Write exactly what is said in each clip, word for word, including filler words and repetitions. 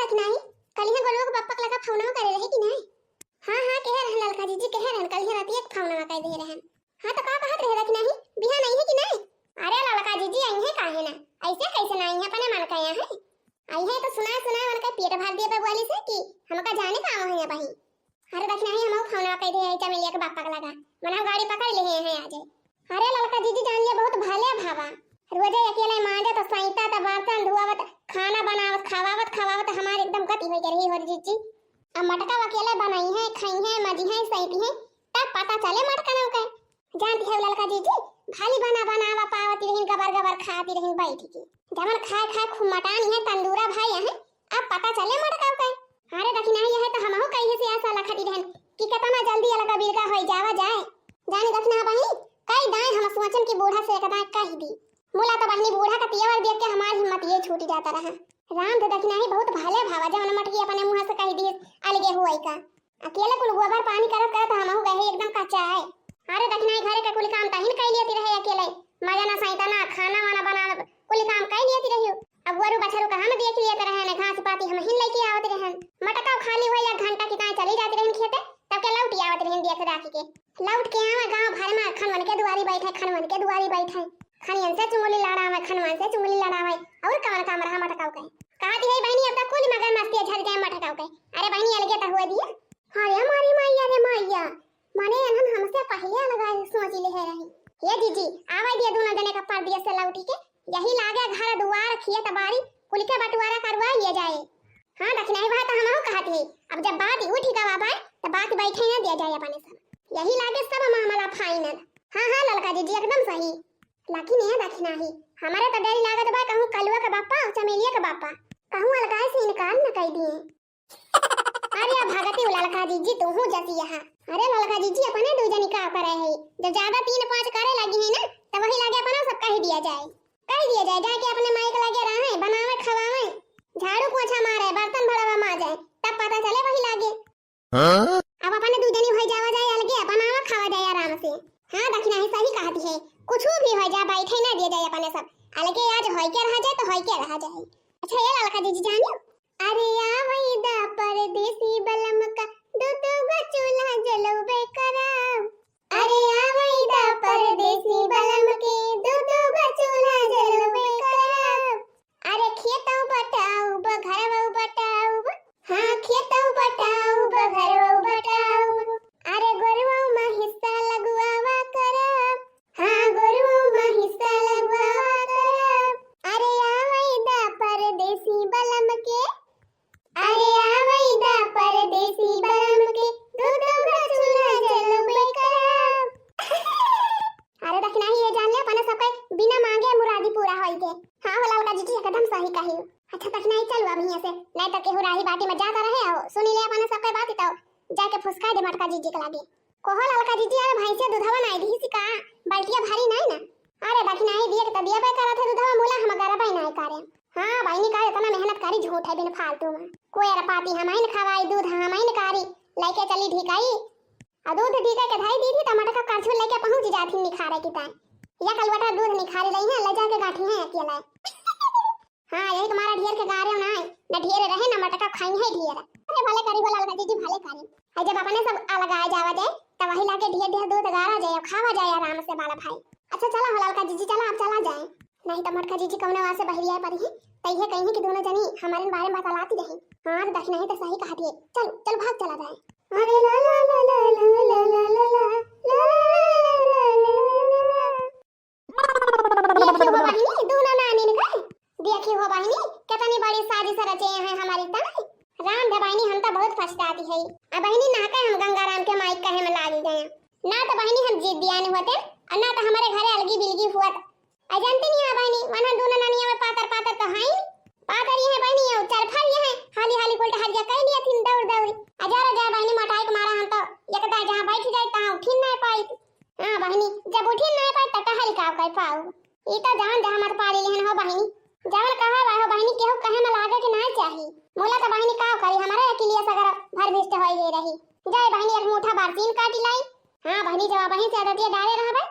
कि नाही, कलिहा गोलुआ के पप्पा के लगा फोनवा करे रहे कि नाही? हाँ, हाँ, कहे रहन ललका जीजी, कहे रहन, कलिहा रातिया के फोनवा कर दे रहन। हाँ, तो का कहत रहे कि नाही, बिहान अइहे कि नाही? अरे ललका जीजी, अइहे काहे ना, ऐसे कैसे ना अइहे, अपने मन का यहाँ है। अइहे तो सुनाए सुनाए उनका पेट भर दिए बे बोली से कि हमका जाने का आवत है बही। अरे दखिनाही, हमहू फोनवा कइ दे आई चमेलिया के बापा के लगा, मना गाड़ी पकड़ ले हैं आज। अरे ललका जीजी जान लिया, बहुत भले भावा। रोजे अकेले मांजे तो सैता त बर्तन धुआवत, खाना बनावत, खवावत खवावत हमार एकदम गति होइ गई रही हो जीजी। अब मटका अकेले बनाई है, खाई है, मजी है, सैती है, तब पता चले मटका नौ के। जानती है ललका जीजी, भाली बना बनावा पावती रहीन, गबर गबर खाती रहीन बैठ के। जवन खाए खाए खूब मटानी है, तंदूरा भाई है, अब पता चले मटकाऊ के। अरे दखिनाही, यह तो हमहू कही से आशा लखती रहन कि कितना जल्दी अलगा बिरगा होई जावा जाए। जानी दखिनाही बहिनी, कई दाएं हम सोचन कि बूढ़ा से एक दाएं कह दी। मुला तो बहिनी बूढ़ा का तेवर देख के हमार हिम्मत ये छूट जाता रहा। राम तो दखिनाही बहुत भले भावा, जवन मटकी अपने मुंह से कह दी अलगे हुआ का। अकेले कुल गोबर पानी करत करत हमहू गए एकदम कच्चा है। अरे दखिनाही, घरे के कुल काम तहिन कइ लेती रहे अकेले, मजा ना सैता ना खाना वाना बनावे, कुल काम कइ लेती रही। अब गोरू बछरू का हम देख लेते रहे न, घास पाती हम हिन लेके आवत रहन। मटका खाली हुआ या घंटा की ताई चली जाती रहन खेते, तब के लौटी आवत रहन देख दाख के। लौट के आवे गाँव भर में खनवन के दुआरी बैठे, खनवन के दुआरी बैठे, खनियन से चुंगली लड़ावे, खनवन से चुंगली लड़ावे, और कवन काम रहा मटकाऊ के। कहती है बहिनी, अब तक कुल मगर मस्ती झड़ जाए मटकाऊ के। अरे बहिनी, अलगे तो हुए दिया। हाँ रे मारी माइया रे माइया, माने एनहन हमसे पहिले अलगा सोच ले है रही। ये जीजी, आवे दिया दोनों जने का परदेस से लौटी के, यही लागे घर दुआर खेत बाड़ी कुल के बंटवारा करवा लिए जाए। हाँ दखिनाही, बात हमहू कहत ही, अब जब बात उठी गवा बाय, तो बात बैठे ना दिया जाए अपने सब। यही लागे सब मामला final। हाँ हाँ ललका जीजी, एकदम सही। लेकिन ये दखिनाही, हमारे तो डर लागत बा कहूँ कलुआ के बापा और चमेलिया के बापा कहूँ अलगाए से इनकार न कर दिए। अरे अब भगती उ ललका जीजी, तू हूँ जती यहाँ। अरे ललका जीजी, अपने दू जनी का करे है, जब ज्यादा तीन पाँच करे लगी है ना, तो वही लागे अपना सब कह दिया जाए, कह दिया जाए, जाके अपने माई के लगे रहे, बनावे खवावे, झाड़ू पोछा मारे, बर्तन भड़वा माजे, तब पता चले वही लागे। हाँ? अब अपने दू जनी होई जावा जाए अलगे, बनावा खावा जाए आराम से। हाँ दखिनाही, सही कहती है, कुछ भी हो जाए, बैठे ना दिया जाए अपने सब अलगे, आज होई के रहा जाए तो होई के रहा जाए। अच्छा ये ललका जीजी जानियो, अरे आवई दा परदेसी बलम का, दू दू गो चूल्हा जलौबे करब। अरे आवई दा परदेसी बलम के, दू दू गो चूल्हा जलौबे करब। अरे खेतौ बटाउब, घरवौ बटाउब, हाँ खेतौ बटाउब, घरवौ बटाउब। अरे गोरुवौ मा हिस्सा लगुआवा करब, हाँ गोरुवौ मा हिस्सा लगुआवा करब। अरे आवई दा परदेसी बलम के, अरे आवई दा परदेसी बलम के, दू दू गो चूल्हा जलौबे करब। अरे दखिनाही, ये जान ले, अपने सबके बिना मांगे मुरादी पूरा होई के। हाँ हो ललका जीजी, एकदम सही कही। अच्छा दखिनाही, चलू अब हियां से, नहीं तो केहू राही बाटी में जाता रहे हो, सुनी ले अपने सबके बात तो जाके फुसका दे मटका जीजी के लागे। कहो ललका जीजी, अरे भैंसे दूधवा नाई दिही सी का? बाल्टिया भारी नाई ना? अरे दखिनाही, दिए के तो दिया बे करत है दूधवा, मुला हम गरबे नाई करे। हाँ बहिनी, का इतना मेहनत करी झूठ है बिन फालतू में। कोयर पाती हमइन खवाई, दूध हमइन कारी, लेके चली ढिकाई। आ दूध ढिका के धाई दी थी, त मटका करछुल लेके पहुंच जाती निखारे की ताई। या कलवटा दूध निखारी रही है, ले जाके गाठी है अकेला। हाँ, यही तुम्हारा ढेर के गारे ना है, न ढेर रहे, न मटका खाई है ढेर। अरे भले करी हो ललका जीजी, भले करी। है जब अपने सब अलगाए जावा जाए, त वही लागे ढेर ढेर दूध गारा जाए, खावा जाए आराम से बाला भाई। अच्छा चला हो ललका जीजी, चला अब चला जाए, नहीं त मटका जीजी कौनो वासे बहरिया पड़ी है, त ये कहीं कि दोनों जनी हमारे बारे में बतलाती रही। हाँ, तो दखिनाही तो सही कहती है, चल चल भाग चला जाए। अरे ला ला ला ला। देखी हो बहिनी, दोनों नानिन का। देखी हो बहिनी, कितनी बड़ी साजिश रचे हैं हमारी तमाई। राम धे बहिनी, हम तो बहुत पछताती है। अब बहिनी ना कहे हम गंगाराम के माई कहे में लागी गए। ना तो बहिनी हम जीत दिया नहीं होते, और ना तो हमारे घरे अलगी बिलगी हुआ। अ जानती नहीं है बहिनी, वरना दोनों नानिया में पातर पातर तो है ही। पातर ये है बहिनी, ये चरफर ये है, हाली हाली कुल टहलिया कह लिया थी दौड़ दौड़। अजारा जा बहिनी, मोटाई के मारा हम तो एक दाई जहाँ बैठ जाए तहाँ उठी नहीं पाई। हाँ बहिनी, जब उठी नहीं पाई तो टहल का कर पाऊ। ई तो जान जहाँ मत पारी लेहन हो बहिनी। जवन कहा रहो बहिनी, केहू कहे में लागे के ना चाही। मोला तो बहिनी का करी, हमारे अकेलिया सगर भर भिष्ट होई गई रही। जाए बहिनी, एक मुठा बरसीन काटी लाई। हाँ बहिनी, जब बहिन से आदतिया डाले रहबे,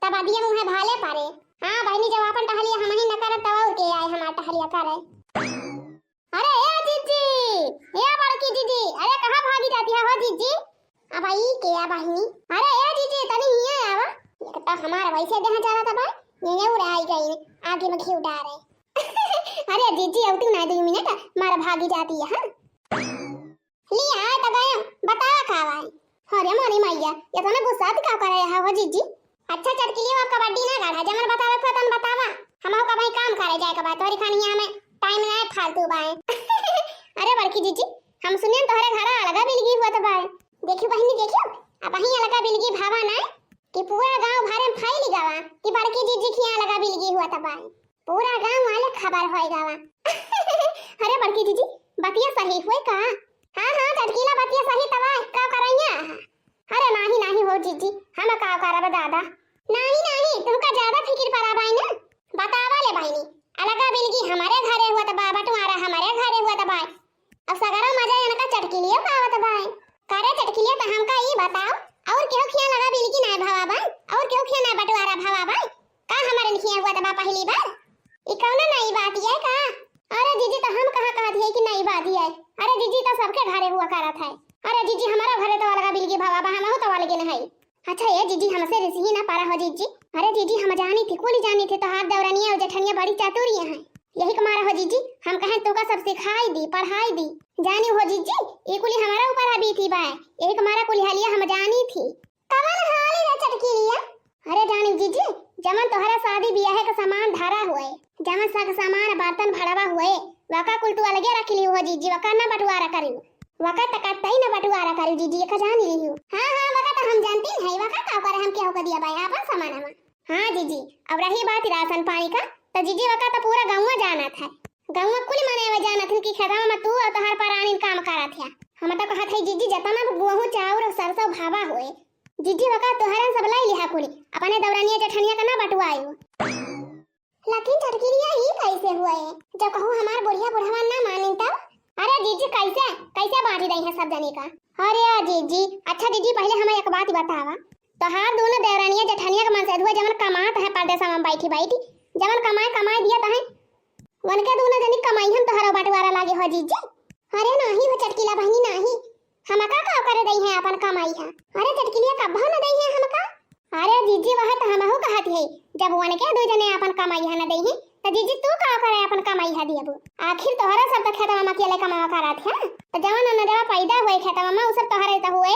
तब अदिया मुँहे भाले पारे। हाँ बहिनी, जब अपन टहलिया हमही न करब, तब और के आए हमार टहलिया करे। अरे ए जीजी, या बहिनी, अरे ए जीजी, तनी हियाँ आवा। एक तो हमार वैसे देह जरत बा, ये उड़ाई गई, आगे में घी उड़ा रहे। अरे जीजी, अब तू ना दो मिनट, मार भागी जाती है, हाँ? लिया, आ तो गया, बतावा का भाई? अरे मोरी मैया, इतना गुस्सा तो का करे है हो जीजी? अच्छा चटकिलिया, अब कबड्डी ना गाढ़ा, जमन बतावे को तन बतावा। हमहू का भाई काम करे जाए के बा, तोरी खानिया में टाइम ना है फालतू बाए। अरे बड़की जीजी, हम सुने तोहरे घरा अलगा बिलगी हुआ तो बाए। देखियो बहिनी, देखियो, अब वहीं अलगा बिलगी भावा ना कि पूरा गांव भरे में फैल गवा कि बड़की जीजी की यहाँ अलगा बिलगी हुआ तो बाए। पूरा गांव वाले खबर होए गवा। अरे बड़की जीजी, बतिया सही हुए का? हाँ हाँ चटकीला, बतिया सही तवा, का करैया? अरे नाही नाही हो जीजी, हम का करब दादा। नाही नाही, तुमका ज्यादा फिकिर पड़ा बाई ना। बतावा ले बहिनी, अलगा बिलगी हमारे घरे हुआ त बा, बंटवारा हमारे घरे हुआ त बा। अब सगरो मजा इनका चटकिलियो का आवत बा। करे चटकिलिया, त हमका ई बताओ, और केहू खिया अलगा बिलगी ना भवा बा, और केहू खिया ना बंटवारा भवा बा? का हमारे खिया हुआ त बा पहली बार? ई कौनो नई बात ये का? अरे जीजी, त हम कहाँ कहत है कि नई बात ये? अरे जीजी, त सबके घरे हुआ करत है। अरे जीजी, हमारा घरे तो अलगा बिलगी भवा बा, हमहू तो अलगे न है। अच्छा ए जीजी, हमसे रिसही ना पारा हो जीजी। अरे जीजी, हम जानी थी, कुली जानी थी, तोहार देवरनिया और जेठनिया बड़ी चातुरिया हैं। यही के मारा हो जीजी, हम कहें तोका सब सिखाई दी, पढ़ाई दी। जानी हो जीजी, ई कुली हमारा ऊपर अभी थी बाय, यही के मारा कुली हालिया हम जानी थी। कवन हाली रे चटकिलिया? अरे जानी जीजी, जमन तोहरा शादी बियाहे के सामान धरा हुए, जमन सग सामान बर्तन भड़वा हुए, वका कुल तू अलगे रख लियो हो जीजी, वका ना बंटवारा करियो। वका तका तई ना बंटवारा करियो जीजी, एका जान लियो। हाँ हाँ, वका तो हम जानती नहीं, वका का करे, हम केहू का दिया बाय आपन सामान हम। हाँ जीजी, अब रही बात राशन पानी का, तो जीजी वका तो पूरा गौवा जानत है, गौवा कुल मने वे जानत है कि खेतवा में तू और तोहार परानी काम करत है। हम तो कहत है जीजी, जतना भी गेहूं चाउर और सरसों भावा हुए, जीजी वका तोहरन सब लाई लिहा कुली, अपने दौरानिया जेठनिया का ना बटुआयो। लेकिन चटकिलिया ई कैसे हुए? जब कहूँ हमार बुढ़िया बुढ़वा ना मानिन तब? अरे जीजी, कैसे, कैसे बांटी दई है सब जने का? अरे जीजी, अच्छा जीजी, पहले हमें एक बात बतावा, तोहार दोनों देवरानिया जेठनिया के मन से हुए जवन कमात है परदेसा में बैठी बैठी, जवन कमाए कमाए दिया तहें, उनके दोनों जनी कमाई हम तोहरा बंटवारा लागे हो जीजी? अरे नाही हो चटकीला बहिनी नाही, हमका का करे दई है अपन कमाई है? अरे चटकिलिया कब्बा न दई है हमका। अरे जीजी वह तो हमहू कहत है, जब उनके दो जने अपन कमाई है न दई है, तो जीजी तू का करे अपन कमाई है दियबू? आखिर तोहरा सब तो खेतवा में अकेले कमावा करत है, तो जवन अनजवा पैदा हुए खेतवा में उ सब तोहरे तो हुए।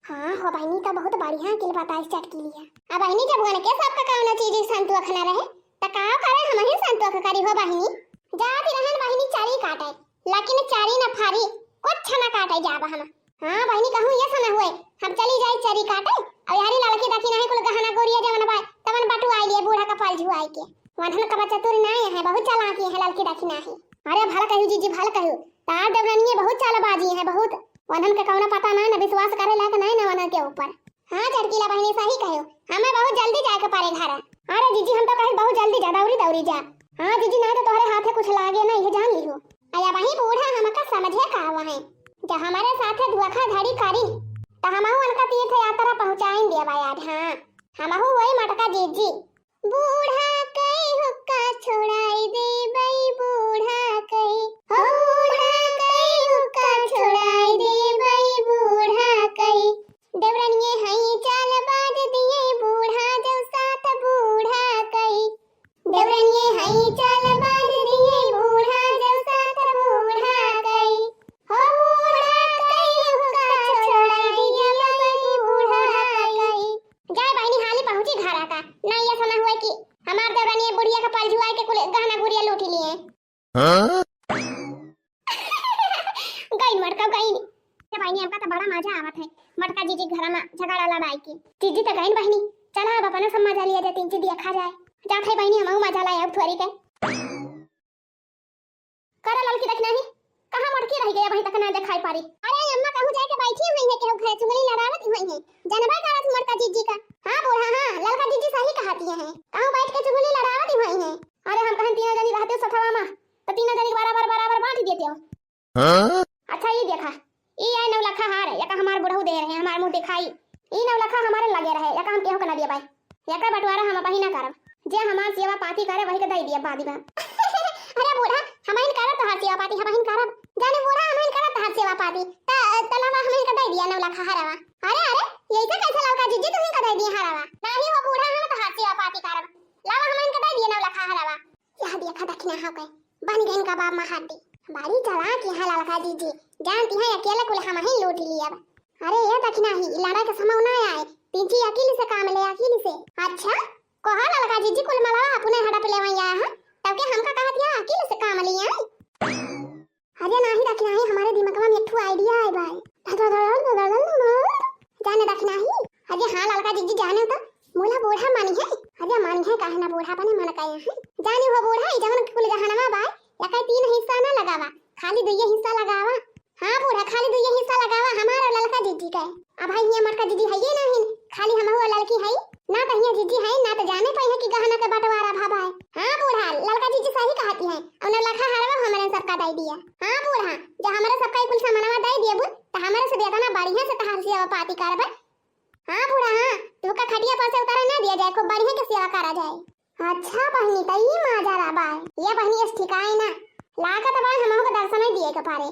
हाँ हो बहिनी, तो बहुत बढ़िया अकिल बताइस चटकिलिया। अब बहिनी जब उनके सबका कौनो चीज संतोख न रहे, त का करे हमही संतोख करी हो बहिनी? जात रहन बहिनी चरी काटे, लेकिन चरी न फारी, कुछ न काटे जाब हम। हाँ बहिनी, कहूँ ये सना हुए, हम चली जाई चरी काटे, और यारी ललकी दखिना है कुल गहना गोरिया जवन बाय, तवन बटुआई लिए बूढ़ा का पलझुआई के। वनहन का बच्चा तुरी ना है, बहुत चालाकी है ललकी दखिना है। अरे भला कहू जीजी, भला कहू, तार देवरनिये बहुत चालबाजी है, बहुत। वनहन का कौनो पता ना, न विश्वास करे लायक ना, न वनहन के ऊपर। हाँ चटकीला बहिनी, सही कहो, हमें बहुत जल्दी जाए के पड़े घर। अरे जीजी, हम तो कहे बहुत जल्दी जा, दौड़ी दौड़ी जा। हाँ जीजी, नहीं तो तोहरे हाथे कुछ लागे ना, ये जान लिहो। अया वही बूढ़ा हमका समझे का हुआ है, जब हमारे साथे धोखाधड़ी करी, तो हमहू उनका तीर्थ यात्रा पहुँचाइन देबा आज। हाँ, हमहू वही मटका जीजी। बूढ़ा कई हुक्का छोड़ाई देबई, बूढ़ा कई, हो बूढ़ा कई हुक्का छोड़ाई देबई, बूढ़ा कई। देवरनिये हई चालबाज दिए बूढ़ा जब साथ बूढ़ा कई। देवरनिये हई चालबाज दिए बूढ़ा जब साथ बूढ़ा कई। हो बूढ़ा कई हुक्का छोड़ाई दिए बूढ़ा कई। जाए बहिनी हाली पहुँची घरा का, ना ये सना हुआ कि हमार देवरनिये बुढ़िया का पलझुआई के कुल गहना गुरिया लूटी लिए। हाँ? गई मटका गई। ए बहिनी, हमका तो बड़ा मजा आवत है मटका जीजी के घरा में झगड़ा लड़ाई के। जीजी तो गईन बहिनी, चला अब अपना सब मजा लिया जाए, तीन चीज देखा जाए। जात है बहिनी, हमहू मजा लाए अब थोड़ी के। करा ललकी दखिना ही, कहाँ मटकी रह गया, वहीं तक ना दिखाई पारी। अरे अम्मा, कहूँ जाके बैठी हुई है, केहू घरे चुगली लड़ावत हुई है, जनबा करत मटका जीजी का। हाँ बूढ़ा, हाँ, ललका जीजी सही कहती है, कहूँ बैठ के चुगली लड़ावत हुई है। अरे हम कहन तीनों जनी रहते सथवा में, तो तीनों जनी बराबर बराबर बांट देते हो। हाँ? अच्छा ये देखा, ई आए नौलखा हार, एका हमार बुढ़ऊ दे रहे, हमार मुँह दिखाई। ई नौलखा हमारे लगे रहे, एका हम केहू के ना दिए भाई। एकर बंटवारा हम अबही ना करब। जे हमार सेवा पाती करे, वही के दई दिए बाद में। अरे बूढ़ा, हमहिन करब तोहार सेवा पाती, हमहिन करब। जाने बूढ़ा, हमहिन करब तोहार सेवा पाती। त, तलवा हमहिन के दई दिया नौलखा हरवा। अरे, अरे, यैसे कैसे ललका जिज्जी तुहीं का दइ दिए हरवा? नाहीं हो बूढ़ा, हम तो हाथ सेवा पाती करब। लावा हम इनका दइ दिए नवलखा हरवा। यह देखा दखिनहा के, बन गइन कबाब मा हड्डी। बड़ी चालाक है ललका जिज्जी, जानती है अकेले कुल हमहीं लूट लियब। अरे ये दखिनही, ई लड़ाई के समय ना आए, पिंची अकिल से काम ले, अकिल से। अच्छा, कहा ललका जिज्जी कुल मलवा अपने हड़प लेवैया है, तब के हमका कहत या अकिल से काम लिया। अरे नाहीं दखिनही, हमरे दिमगवा मा एक ठो idea आए बाय। जाने दखिनही। अरे हाँ ललका जिज्जी जाने तो, मोला बूढ़ा मानी है। अरे मानी है काहे ना, बूढ़ा अपने मन का है। जाने हो बूढ़ा, ई जवन कुल गहनवा बाय, एका तीन हिस्सा ना लगावा, खाली दुइये हिस्सा लगावा। हाँ बूढ़ा, खाली दुइये हिस्सा लगावा, हमार और ललका जिज्जी के। अब भाई हियाँ मोटका जिज्जी हइये नाहीं, खाली हमहू और ललकी हई। ना तो हियाँ जिज्जी हई, ना तो जाने पाई है कि गहना के बंटवारा भा बाय। हाँ बूढ़ा, ललका जिज्जी सही कहती है, और नवलखा हरवा हमरे सबका दइ दिया। हाँ बूढ़ा, जब हमरे सबका ई कुल सामानवा दइ देबू, तो हमरे सब एतना बढ़िया से तहार सेवा पाती करबे। हाँ बूढ़ा, हाँ, तुहका खटिया पर से उतारे ना दिया जाए, खूब बढ़िया के सेवा करा जाए। अच्छा बहिनी, त ई माजरा बाय। ये बहिनी, इस ठिकाए ना। लागत बाय हमहू के दर्शन दिए के पारे।